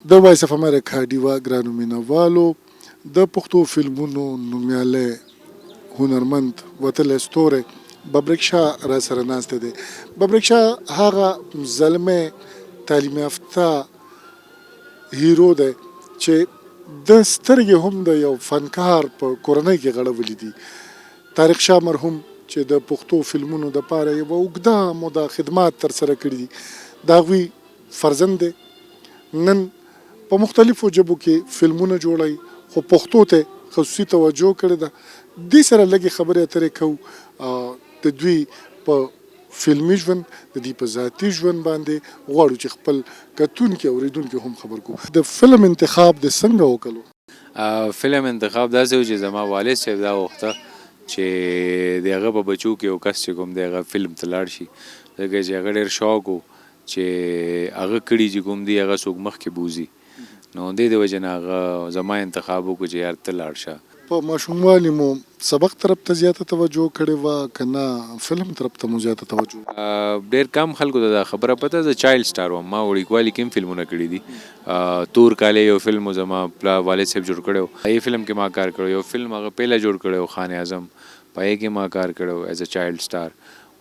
د وایس اف امریکا ډیوه ګرانو مینوالو د پښتو فلمونو نومیالی هنرمند وتلی ستوری ببرک شاه راسره ناست دی. ببرک شاه هغه زلمی تعلیم یافته هیرو دی چې ده سترګې هم د یو فنکار په کورنۍ کې غړولې دي. طارق شاه مرحوم چې د پښتو فلمونو دپاره یوه اوږده موده خدمات ترسره کړي دي د هغوی فرزند دی. نن په مختلفو ژبو کې فلمونه جوړوي خو پښتو ته یې خصوصي توجه کړې ده. دوی سره لږې خبرې اترې کوو د دوی په فلمي ژوند، د دوی په ذاتي ژوند باندې غواړو چې خپل کتونکي اورېدونکي هم خبر کړو. د فلم انتخاب دې څنګه وکړو؟ فلم انتخاب داسې و چې زما والد صاحب دا غوښته چې د هغه په بچو کې یو کس چې کوم دی هغه فلم ته لاړ شي ځکه چې هغه ډېر شوق و چې هغه کړي چې کوم دي هغه څوک مخکې بوځي نو دې د وجې نه هغه زما انتخاب وکړو چې یار ته لاړ شه. په ماشوموالي مو سبق طرف ته زیاته توجه کړې وه که نه فلم طرف ته مو زیاته توجه وه؟ ډېر کم خلکو ته دا خبره پته زه چایلډ سټار وم ما وړوکوالي کې هم فلمونه کړي دي تور کالې یو فلم و زما پلار والد صاحب جوړ کړی و هغې فلم کې ما کار کړی و یو فلم هغه پهله جوړ کړی و خان اعظم په هغې کې ما کار کړی و ایز ا چایلډ سټار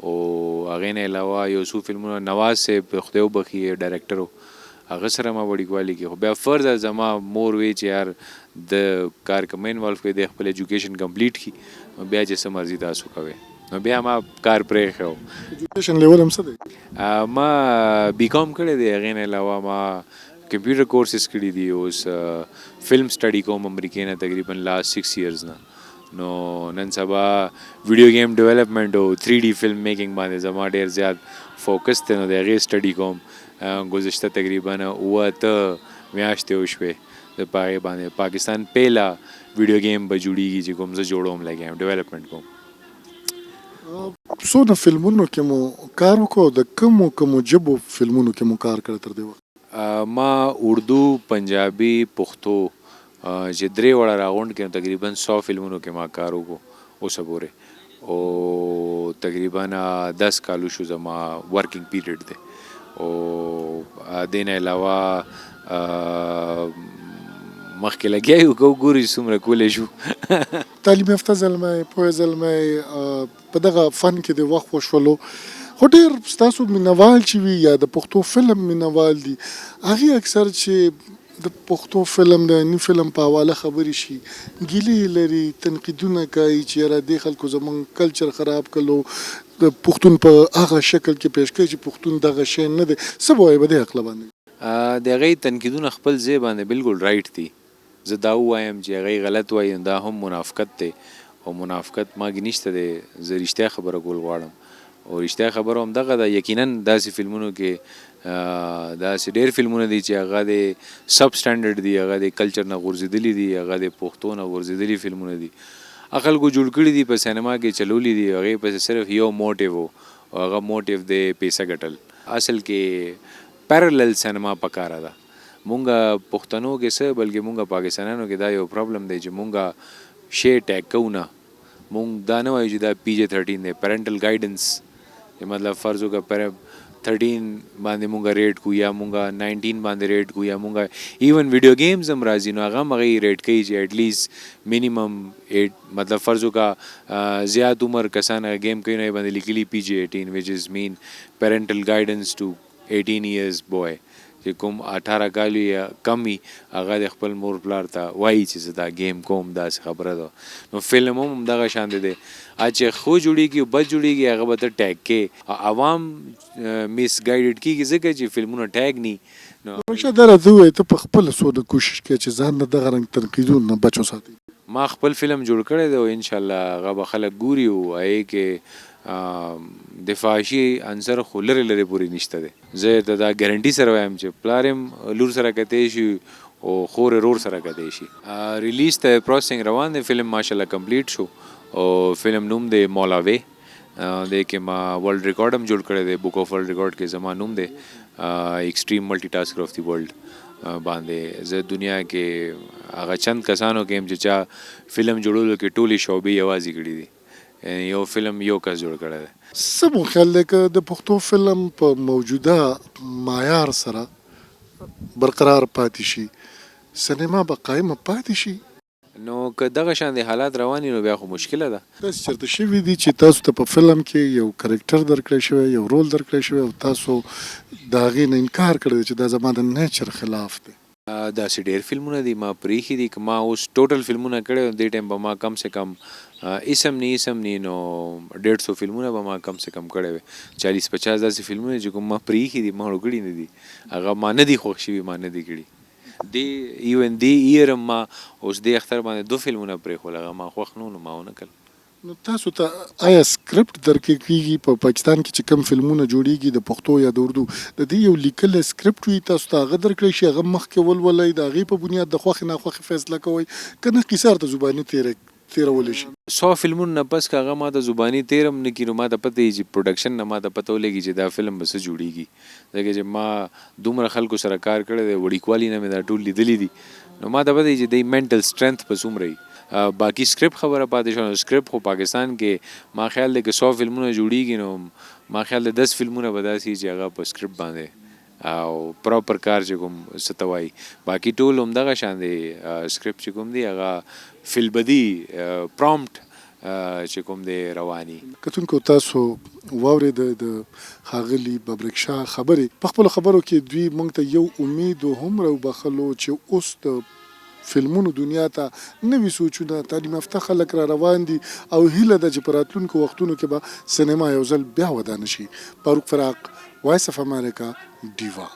او هغې نه علاوه یو څو فلمونه نواز صاحب خدای وبخښي ډایرکټر و هغه سره ما وړیکوالي کې خو بیا فرض زما مور وی چې یار د کار کې مه انوالو کړئ دی خپل ایجوکیشن کمپلیټ کړي نو بیا چې څه مرضي تاسو کوئ نو بیا ما کار پرېښی و. ایجوکیشن لیول هم څه دی؟ ما بی کام کړی دی هغې نه علاوه ما کمپیوټر کورسز کړي دي اوس فلم سټډي کوم امریکې نه تقریبا لاست سکس ایئرز نه. نو نن سبا ویډیو ګیم ډیولپمنټ او 3 ډي فلم میکینګ باندې زما ډیر زیات فوکس دی نو د هغې سټډي کوم ګذشته تقریبا 7 8 میاشتې وشوې زه په هغې باندې پاکستان پهلا ویډیو ګیم به جوړیږي چې کوم زه جوړوم لګیا یم ډیولپمنټ کوم. څونه فلمونو کې مو کار وکړ او د کومو کومو ژبو فلمونو کې مو کار کړی تر دې وخته؟ ما اردو، پنجابي، پښتو چې درې واړه راغونډ کړې نو تقریبا 100 فلمونو کې ما کار وکړو اوسه پورې او تقریبا 10 کال وشو زما ورکنګ پیریډ دی او دې نه علاوه مخکې لګیا یو که وګورو چې څومره کولی شو. تعلیم یافته زلمی، پوه زلمی، په دغه فن کې دې وخت وشولو خو ډېر ستاسو مینوال چې وي یا د پښتو فلم مینوال دي هغوی اکثر چې د پښتو فلم د ني فلم په حواله خبرې شي ګیلې یې لري تنقیدونه کوي چې یاره دې خلکو زمونږ کلچر خراب کړو د پښتون په هغه شکل کې پیش کوي چې پښتون دغه شی نه دی څه به وایې په دې هکله باندې؟ د هغوی تنقیدونه خپل ځای باندې بلکل رایټ دي زه دا ووایم چې هغوی غلط وایي نو دا هم منافقت دی او منافقت ما کې نشته دی زه رښتیا خبره کول غواړم او رښتیا خبره هم دغه ده یقینا داسې فلمونو کې داسې ډېر فلمونه دي چې هغه د سب سټنډرډ دي هغه د کلچر نه غورځېدلي دي هغه د پښتو نه غورځېدلي فلمونه دي خلکو جوړ کړي دي په سینما کې چلولي دي هغې پسې صرف یو موټیو و او هغه موټیو دی پیسه ګټل اصل کې پیرلل سینما پکاره ده مونږ پښتنو کې څه بلکې مونږ پاکستانیانو کې دا یو پرابلم دی چې مونږ شی ټیګ کوو نه مونږ دا نه وایو چې دا پی جی 13 دی پیرنټل ګایډنس چې مطلب فرض وکړه پر 13 باندې مونږ ریټ کو یا مونږ 19 باندې ریټ کو یا مونږ ایون ویډیو گیمز هم راځي نو هغه هم هغه ریټ کوي چې اټ لیست مینیمم 8 مطلب فرض وکړه زیات عمر کسان هغه گیم کوي نو باندې لیکلي پی جی 18 وچ از مین پیرنټل ګایډنس ټو 18 ایئرز بوای چې کوم 18 کالو یا کم وي هغه د خپل مور پلار ته وایي چې زه دا ګیم کوم داسې خبره ده نو فلم هم همدغه شان دی چې ښه جوړیږي او بد جوړیږي هغه به ته ټیګ کې عوام میس ګایډډ کیږي ځکه چې فلمونه ټیګ نی نو رشا دا راته ووایه ته په خپله څونه کوشش کوې چې ځان د دغه رنګ تنقیدونو نه بچ وساتې؟ ما خپل فلم جوړ کړی دی او انشاالله هغه به خلک ګوري او هغې کې د فحاشي عنصر خو لرې لرې پورې نشته دی. زه درته دا ګرنټي سره وایم چې پلار هم لور سره کتی شي او خور یې ورور سره کتی شي. ریلیز ته پروسسینګ روان دی، فلم ماشاءالله کمپلیټ شو او فلم نوم دی مولا وی، دې کې ما ورلډ ریکارډ هم جوړ کړی دی، بوک اف ورلډ ریکارډ کې زما نوم دی، ایکسټریم ملټي ټاسکر اف دی ورلډ باندې زه دنیا کې هغه چند کسانو کې یم چې چا فلم جوړولو کې ټولې شعبې یوازې کړې دي. یعنی یو فلم یو کس جوړ کړی دی. څه مو خیال دی که د پښتو فلم په موجوده معیار سره برقرار پاتې شي، سینما به قایمه پاتې شي؟ نو که دغه شان دې حالات روان وي نو بیا خو مشکله ده. داسې چېرته شوي دي چې تاسو ته په فلم کې یو کرکټر درکړی شوی، یو رول درکړی شوی او تاسو د هغې نه انکار کړی دی چې دا زما د نیچر خلاف دی؟ داسې ډېر فلمونه دي ما پرېښي دي. که ما اوس ټوټل فلمونه کړي نو دې ټایم به ما کم سه کم اسم نی اسم نی نو 150 فلمونه به ما کم سه کم کړی وي. 40 50 داسې فلمونه چې کوم ما پرېښي دي، ما کړي نه دي، هغه ما نه دي خوښ شوي، ما نه دي کړي. دې ایون دې ایر هم ما اوس دې اختر باندې دوه فلمونه پرېښول، هغه ما خوښ نه وو نو ما ونه کړل. نو تاسو ته آیا سکرپټ درکې کیږي؟ په پاکستان کې چې کوم فلمونه جوړیږي د پښتو یا د اردو، د دې یو لیکلی سکرپټ وي، تاسو ته هغه درکړی شي، هغه مخکې ولولئ، د هغې په بنیاد د خوښې ناخوښې فیصله کوئ، که نه قصه ورته زباني تېره تېرولی شي؟ 100 فلمونو نه پس که هغه ماته زباني تېر هم نه کړي نو ماته پته وي چې پروډکشن نه ماته پته ولګي چې دا فلم به څه جوړیږي، ځکه چې ما دومره خلکو سره کار کړی دی، وړیکوالي نه مې دا ټول لیدلي دي، نو ماته پته وي چې دی منټل سټرینث به څومره وي. باقي سکرپټ خبره پاتې شوه، نو سکرپټ خو پاکستان کې ما خیال دی که 100 فلمونه جوړیږي نو ما خیال دی 10 فلمونه به داسې وي چې هغه په سکرپټ باندې او پراپر کار چې کوم څه ته وایي، باقي ټول همدغه شان دی. سکرپټ چې کوم دی هغه فلبدي پرامپټ چې کوم دی رواني. کتونکو، تاسو واورېده د ښاغلي ببرک شاه خبرې. په خپلو خبرو کې دوی موږ ته یو امید هم راوبخښلو چې اوس د فلمونو دنیا ته نوي سوچونه، تعلیم یافته خلک را روان دي او هیله ده چې په راتلونکو وختونو کې به سینما یو ځل بیا ودانه شي. فاروق فراق، وایس اف امریکا، ډیوه.